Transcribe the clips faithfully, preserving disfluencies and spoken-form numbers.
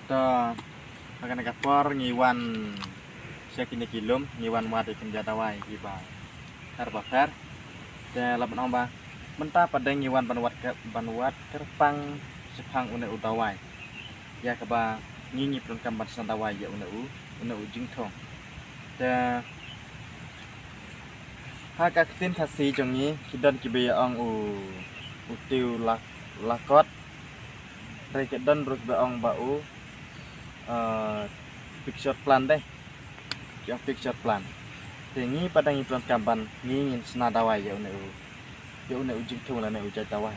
To, ha kane ka por ngi wan sha kine ki lum, ngi wan wad ïa ki jait dawai kiba pher ba pher. Te la ban ong ba mynta pat de ngi wan ban wad ka, ban wad kyrpang shaphang une u dawai ïa kaba ngi, ngi pyndonkam ban shna dawai ïa une u, une u jingthung. Te ha ka ktien Khasi jong ngi ki don kiba ïa ong u, u tiew la, lakot. Hynrei ki don ruh kiba ong ba u, eh, picture plant de. Ki ong picture plant. Te ngi pat de ngi pyndonkam ban ngi, ngin shna dawai ïa une u, ïa une u jingthung lane u jait dawai.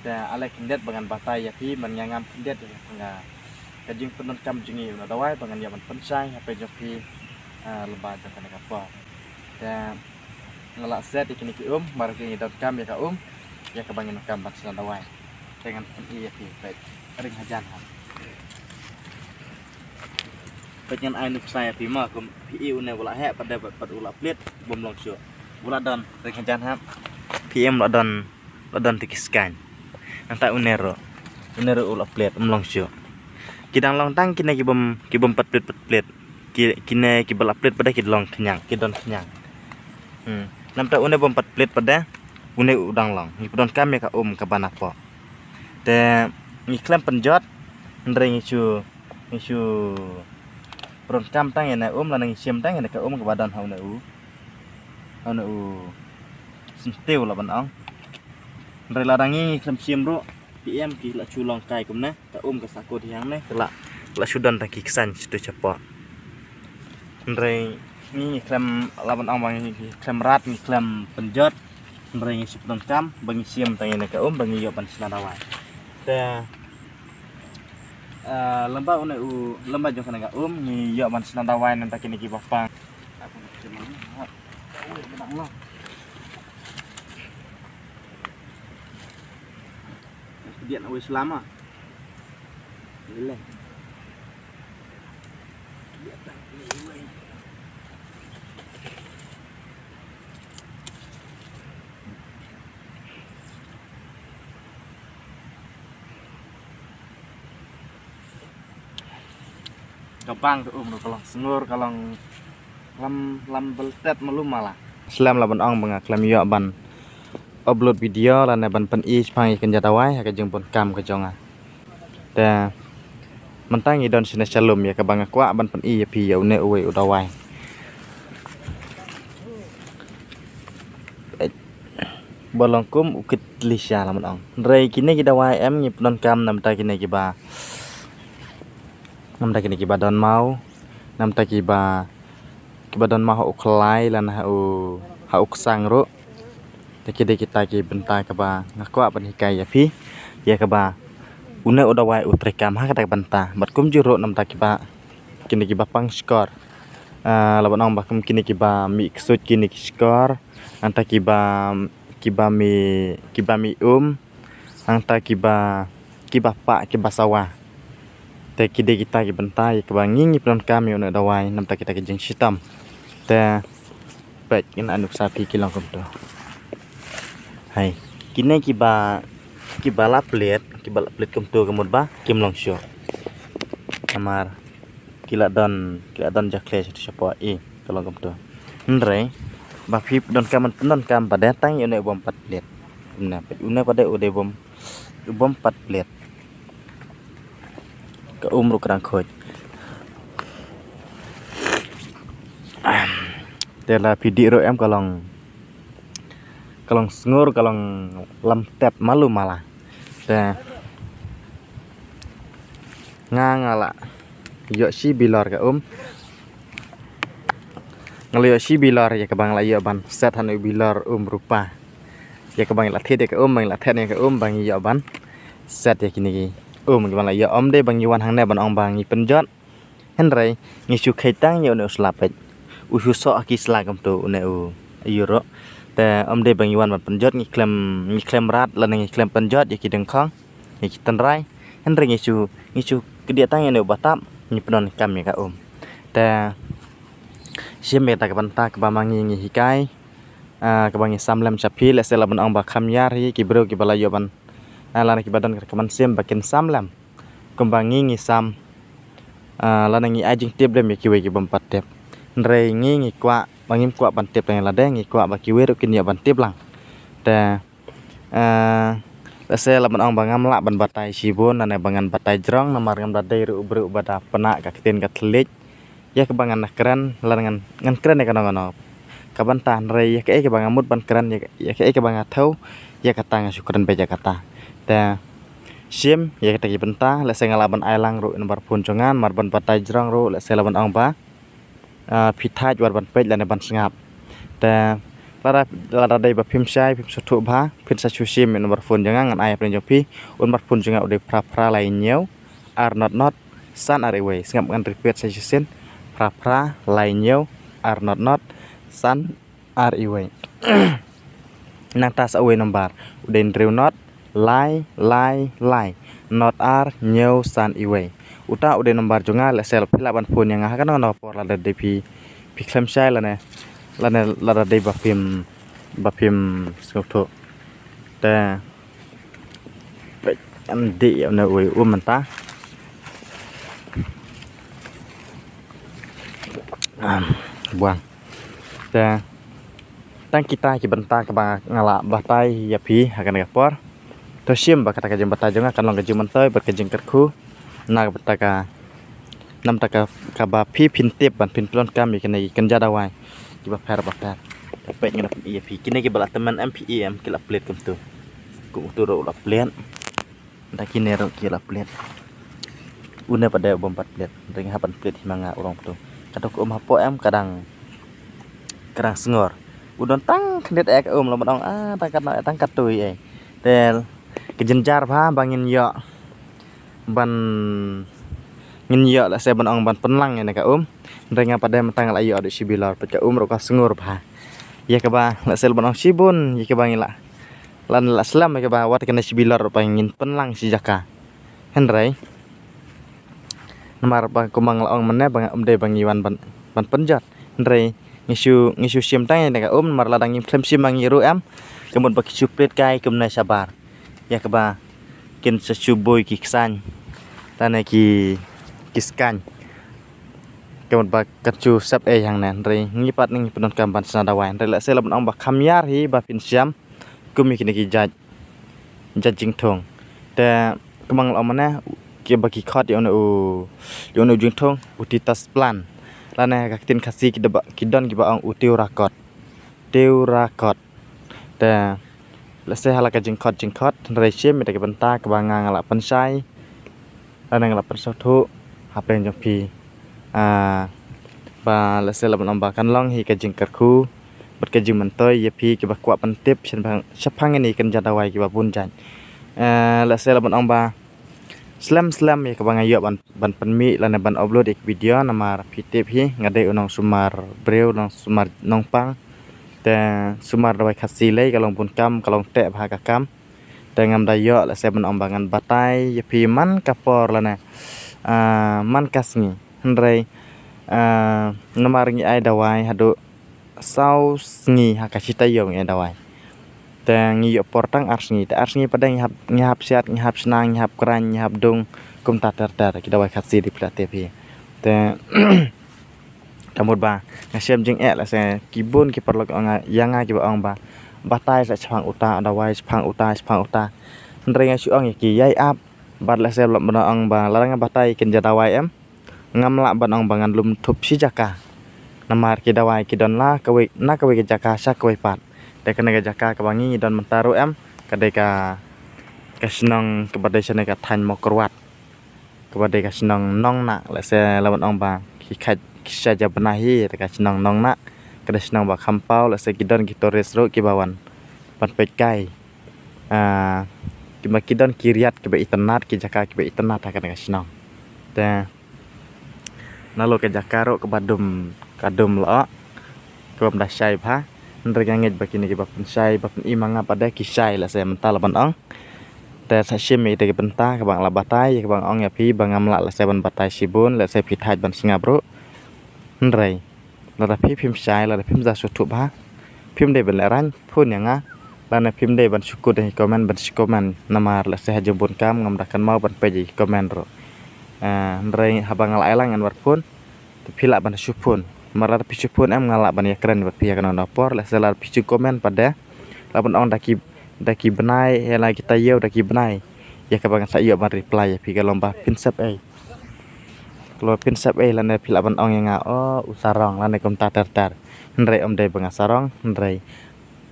Te ale khyndiat ba ngan batai ïa phi, ban ïa ngam khyndiat ïa ka, ka jingpyndonkam jong ngi une u dawai ba ngan ïa ban pynshai ha pdeng jong phi, eh, lyngba jong kane ka por. Te nga la set ïa kine ki um, mar ki ngi donkam ïa ka um ïa kaba ngin donkam ban shna dawai. Te ngan pyni ïa phi, peit, ring hajan ha. Peit ngan ai nuksa ïa phi ma, kum phi i une u la heh, pat de pat u la plit, bym long shuh. U la don, ring hajan ha. Phi em u la don, u la don te ki skaiñ. Nangta une ruh, une ruh u la plit, um long shuh. Ki dang long tang kine ki bym, ki bym pat plit pat plit. Ki, kine kiba la plit pat de ki long khñiang, ki don khñiang. Hmm. Nangta une bym pat plit pat de, une u dang long. Ngi pyndonkam ïa ka um kaba napoh. Te ngi khlem pynjot, hynrei ngi shu, ngi shu pyndonkam tang ïa une um, lane ngi shim tang ïa une ka um kaba don ha une u, ha une u syntiew la ban ong. Hynrei lada ngi, ngi khlem shim ruh, phi em ki la shu long kai kumne, ka um ka sahkut hi hangne, ka la, la shu don tang ki ksaiñ shatu shapoh. Hynrei ngi, ngi khlem, la ban ong ba ngi, ngi khlem rat, ngi khlem pynjot. Hynrei ngi shu pyndonkam ba ngi shim tang ïa une ka um ba ngi ïoh ban shna dawai. Te, eh, lyngba une u, lyngba jong kane ka um ngi ïoh ban shna dawai nangta kine kiba pang. Pdiang awei selama. Lele. Ka bang ka um ruh ka long sngur, ka long lam, lam beltet malu mala. Slem la ban ong ba nga khlem ïoh ban upload video lane ban pyni shaphang ïa ka jait dawai ha ka jingbun kam ka jong nga. Te mynta ngi don shane sha lum ïa kaba nga kwah ban pyni ïa phi ïa une uwei u dawai. Ba long kum u kit lisha la ban ong. Hynrei kine ki dawai em ngi pyndonkam namta kine kiba, namta kine kiba don maw, namta kiba, kiba don maw ha u khlai lane ha u, ha u ksang ruh. Te ki dei kita ki bynta kaba nga kwah ban hikai ïa phi ïa kaba une u dawai u treikam ha kata ka bynta. Bad kumjuh ruh namta kiba, kine kiba pang shkor. Ah, la ban ong ba kum kine kiba mih ksuid kine ki shkor. Nangta kiba, kiba mih, kiba mih um. Nangta kiba, kiba pah, kiba sawa. Te ki dei kita ki bynta ïa kaba ngi, ngi pyndonkam ïa une u dawai namta kita ki jingshitom. Te peit, ngin ai nuksa phi ki long kumto. Hai, kine kiba, kiba la plit, kiba la plit kumto ka mut ba kim long shuh. Namar ki la don, ki la don jakhle shapoh, i, ka long kumto. Hynrei ba phi pyndonkam, pyndonkam pat de tang ïa une u bym pat plit. Une pat, une pat de u dei bym, u bym pat plit. Ka um ruh ka dang khuid. Te la phi dih ruh em ka long, ka long sngur, ka long lamtet malu mala. Te nga, nga la ïoh shi bilor ka um. Nga la ïoh shi bilor ïa kaba nga la ïoh ban set ha une u bilor um rupa. Ïa kaba ngi la thied ïa ka um, ba ngi la thied ïa ka um, ba ngi ïoh ban set ïa kine ki um kiba la ïoh. Ym dei ba ngi wan hangne ban ong ba ngi pynjot. Hynrei ngi shu kheiñ tang ïa une u sla peit. U shu soh ha ki sla kumto une u ïuh ruh. Te ym dei ba ngi wan ban pynjot, ngi khlem, ngi khlem rat lane ngi khlem pynjot ïa ki dyngkhong, ïa ki tynrai. Hynrei ngi shu, ngi shu kdiah tang ïa une u batap, ngi pyndonkam ïa ka um. Te shim ïa kata ka bynta kaba ma ngi ngi hikai. Ah, kaba ngi sam lem sha phi, lehse la ban ong ba kham ïar hi ki briew kiba la ïoh ban, ah, lane kiba don ka mynsiem ba kin sam lem. Kumba ngi ngi sam, Ah, lane ngi ai jingtip dem ïa kiwei ki bym pat tip. Hynrei ngi ngi kwah ba ngim kwah ban tip tang ïa lade, ngi kwah ba kiwei ruh kin ïa ban tip lang. Te, ah, lehse lah ban ong ba ngam lah ban batai shibun, lane ba ngan batai jrong, namar ngam da dei ruh u briew ba da pynah ka ktien ka thylliej. Ïa kaba ngan kren, lane ngan, ngan kren ïa kano kano. Ka bynta hynrei ïa kaei kaba nga mut ban kren, ïa, ïa kaei kaba nga thew, ïa kata nga shu kren beit ïa kata. Te shim ïa kata ki bynta, lehse nga lah ban ai lang ruh ïa u nombar phone jong nga, namar ban batai jrong ruh, lehse lah ban ong ba, ah, phi thait wat ban peit lane ban sngap. Te lada, lada dei ba phim shai, phim sngewthuh bha, phin sa shu shim ïa u nombar phone jong nga, ngan ai ha pdeng jong phi. U nombar phone jong nga u dei phra phra lai hynñiew, ar not not, san ar iwei. Sngap ngan repeat sa shisien, phra phra lai hynñiew, ar not not, san ar iwei. Nangta sa uwei u nombar, u dei hynriew not, lai lai lai, not ar hynñiew san iwei. Uta u dei u nombar jong nga, lehse phi lah ban phone ïa nga ha kano kano ka por lada dei phi, phi khlem shai lane, lane lada dei ba phim, ba phim sngewthuh. Te peit, ngan dih ïa une uwei u um mynta. Am, buang. Te tang kita ki bynta kaba nga lah batai ïa phi ha kane ka por. To shim ba kata ka jingbatai jong nga kan long ka jingmyntoi bad ka jingkyrkhu na ka bynta ka, na ka bynta ka, kaba phi phin tip ban phin pynlong kam ïa kine ki kynja dawai kiba pher ba pher. Te peit, nga da pyni ïa phi kine kiba la tymmen, em phi i em, ki la plet kumtu. Kumtu ruh la plet. Da kine ruh ki la plet. Une pat de u bym pat plet. Dang hap ban plet hi ma nga u rong ptu. Ka dok um hapoh em ka dang, ka dang sngor. U don tang khyndiat eh ka um, la ban ong, ah, tang katno eh, tang katto eh. Te ka jynjar bha ba ngin ïoh ban, ngin ïoh lehse ban ong ban pynlang ïa kane ka um. Hynrei nga pat de mynta nga la ïoh da shi bilor, peit ka um ruh ka sngor bha. Ïa kaba lehse lah ban ong shibun, ïa kaba ngi la, lane la slem ïa kaba wat kane shi bilor ruh ba ngin pynlang shi jaka. Hynrei namar ba kumba nga la ong mynne ba nga, ym dei ba ngi wan ban, ban pynjot. Hynrei ngi shu, ngi shu shim tang ïa kane ka um, namar lada ngim khlem shim ma ngi ruh em, ka mut ba ki shu plet kai kumne shabar. Ïa kaba kin sa shu buh ki ksaiñ lane ki, ki skaiñ. Ka mut ba kan shu sep ei hangne, hynrei ngi pat ngi pyndonkam ban shna dawai. Hynrei lehse lah ban ong ba kham ïar hi ba phin shim kum ïa kine ki jait, jait jingthung. Te kumba nga la ong mynne, kiba ki khot ïa une u, ïa une u jingthung u Titus plant. Lane ha ka ktien Khasi ki da ba, ki don kiba ong u tiwrakot. Tiwrakot. Te lehse ha la ka jingkhot jingkhot, hynrei shim ïa kata ka bynta kaba nga, nga la pynshai lane nga la pynsngewthuh ha pdeng jong phi. Ah, ba lehse lah ban ong ba kan long hi ka jingkyrkhu bad ka jingmyntoi ïa phi kiba kwah pyntip shaphang, shaphang ïa kine ki kynja dawai kiba bun jait. Eh, lehse lah ban ong ba slem slem ïa kaba nga ïoh ban, ban pynmih lane ban upload ïa ki video, namar phi tip hi nga dei u nongsumar briew, nongsumar nongpang. Te sumar dawai Khasi lei ka long bun kam, ka long teh bha ka kam. Te ngam da ïoh lehse ban ong ba ngan batai ïa phi man ka por lane, ah, man ka sngi. Hynrei, ah, namar ngi ai dawai haduh saw sngi ha ka shi taïew ngi ai dawai. Te ngi ïoh por tang ar sngi, te ar sngi pat de ngi hap, ngi hap siat, ngi hap shna, ngi hap khraiñ, ngi hap dung, kumta ter ter, ki dawai Khasi de phi la tip hi. Te ka mut ba nga shem jingeh lehse ki bun ki paralok ong ïa nga kiba ong ba batai sa shaphang uta u dawai, shaphang uta, shaphang uta. Hynrei nga shu ong ïa ki ïai ap, bad lehse lah ban ong ba lada nga batai kynja dawai em, ngam lah ban ong ba ngan lum thup shi jaka. Namar ki dawai ki don la kawei, na kawei ka jaka sha kawei pat. Te kane ka jaka kaba ngi ngi don mynta ruh em, ka dei ka, ka shnong kaba dei shane ka thaiñ Mawkyrwat. Kaba dei ka shnong Nongnah, lehse lah ban ong ba ki khait ki sha jabna hi, te ka shnong Nongnah ka dei shnong ba kham paw, lehse ki don ki tourist ruh kiba wan ban peit kai. Ah, kiba ki don ki riat kiba itynnat, ki jaka kiba itynnat ha kane ka shnong. Te nalor ka jaka ruh kaba dum, ka dum lyoh, kaba ym da shai bha. Hynrei nga ngeit ba kine kiba pynshai, ba pyni ma nga pat de ki shai, lehse mynta lah ban ong. Te sa shim ïa kata ka bynta kaba nga la batai, kaba nga ong ïa phi ba ngam lah lehse ban batai shibun, lehse phi thait ban sngap ruh. Hynrei lada phi phim shai, lada phim da sngewthuh bha, phim dei ban lehraiñ, phone ïa nga. Lane phim dei ban shu kut ïa ki comment, ban shu comment, namar lehse ha jingbun kam ngam da kynmaw ban peit ïa ki comment ruh. Ah, hynrei haba nga la ai lang ngan war phone, te phi lah ban shu phone. Namar lada phi shu phone em nga lah ban ïakren bad phi ïa kano kano por, lehse lada phi shu comment pat de, lah ban ong da ki, da ki bnai, ïa la ki taïew da ki bnai. Ïa kaba ngan sa ïoh ban reply ïa phi ka long ba phin sep ei. Ka long phin sep ei lane phi lah ban ong ïa nga, "Oh, u Sarong," lane kumta ter ter. Hynrei ym dei ba nga Sarong, hynrei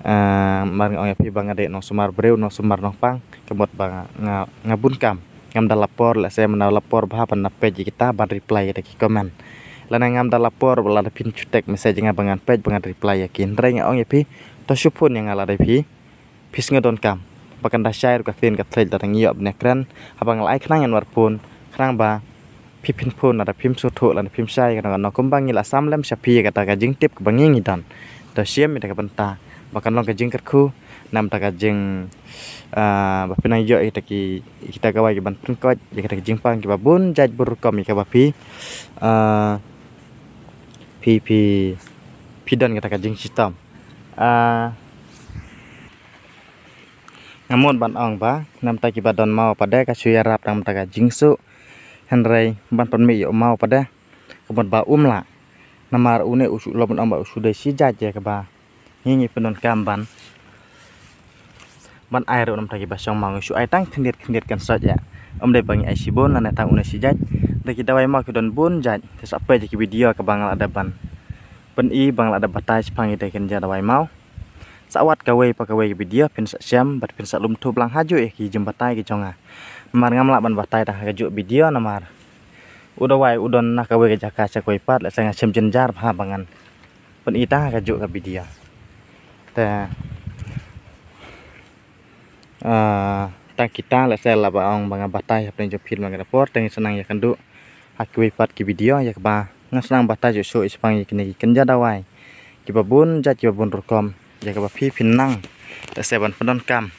Ah, mar nga ong ïa phi ba nga dei nongsumar briew, nongsumar nongpang, ka mut ba nga, nga, nga bun kam. Ngam da la por, lehse mynta la por bha ban da peit ïa kita, ban reply ïa kita ki comment. Lane ngam da la por, ba lada phin shu text message ïa nga ba ngan peit, ba ngan reply ïa ki. Hynrei nga ong ïa phi, to shu phone ïa nga lada phi, phi sngew donkam. Ba kan da shai ruh ka ktien ka thylliej lada ngi ïoh ban ïakren, haba nga la ai khnang ngan war phone, khnang ba phi phin phone lada phim sngewthuh lada phim shai kano kano kumba ngi la sam lem sha phi ïa kata ka jingtip kaba ngi ngi don. To shim ïa kata ka bynta ba kan long ka jingkyrkhu, namar kata ka jing, ah, ba phin nang ïoh ïa kita ki, ïa kita kawei ki ban pynkoit ïa kata ka jingpang kiba bun jait bun rukom ïa kaba phi, ah, phi, phi, phi don kata ka jingshitom. Ah, nga mut ban ong ba namar kata kiba don maw pat de ka shu ïarap namar kata ka jingsuk. Hynrei ban pynmih ïa u maw pat de ka mut ba um lah. Namar une u shu lom ban ong ba u shu dei shi jait ïa kaba ngi ngi pyndonkam ban, ban ai ruh namar kata kiba shong maw ngi shu ai tang khyndiat khyndiat kan sot ïa. Ym dei ba ngi ai shibun lane tang une shi jait. Da ki dawai maw ki don bun jait. Te sa peit ïa ki video kaba nga la dep ban pyni ba nga la dep batai shaphang ïa ki kynja dawai maw. Sa wat kawei pa kawei ki video phin sa shem bad phin sa lum thup lang hajuh ïa ki jingbatai ki jong nga. Namar ngam lah ban batai tang ha kajuh video namar u dawai u don na kawei ka jaka sha kawei pat, lehse nga shem jynjar bha ba ngan pyni tang ha kajuh ka video. Te, ah, tang kita lehse lah ba ong ba nga batai hapdeng jong phi man ka por, te ngi sa nang ïakynduh ha kiwei pat ki video ïa kaba ngan sa nang batai shuh shuh shaphang ïa kine ki kynja dawai kiba bun jait kiba bun rukom ïa kaba phi phin nang lehse ban pyndonkam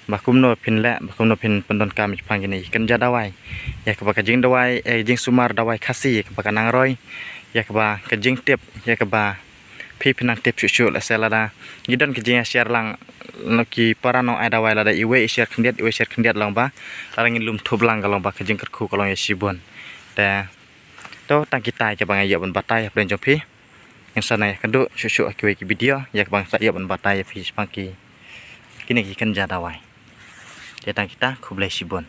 ba kumno phin leh, ba kumno phin pyndonkam shaphang kine ki kynja dawai ïa kaba ka jingdawai, eh, jingsumar dawai Khasi ïa kaba ka nang roi, ïa kaba ka jingtip ïa kaba phi phin nang tip shuh shuh lehse lada ngi don ka jingïashare lang na ki para nong ai dawai, lada iwei i share khyndiat, iwei share khyndiat long ba lada ngin lum thup lang ka long ba ka jingkyrkhu ka long ïa shibun. Te to tang kita ïa kaba nga ïoh ban batai hapdeng jong phi. Ngan sa nang ïakynduh shuh shuh ha kiwei ki video ïa kaba ngan sa ïoh ban batai ïa phi shaphang ki, kine ki kynja dawai. Te tang kita, khublei shibun.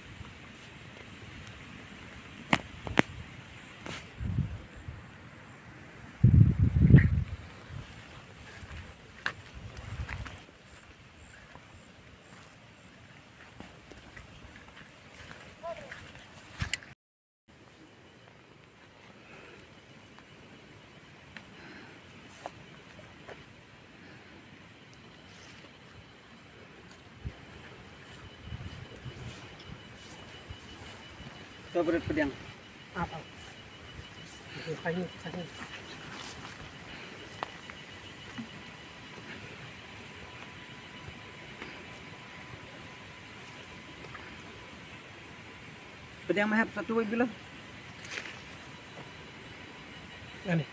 To bret pdiang. Apa? Itu kayu, kayu. Pdiang mahap satu wai bila. Ani.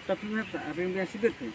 Tapi mahap sa, apa yang biasa gitu?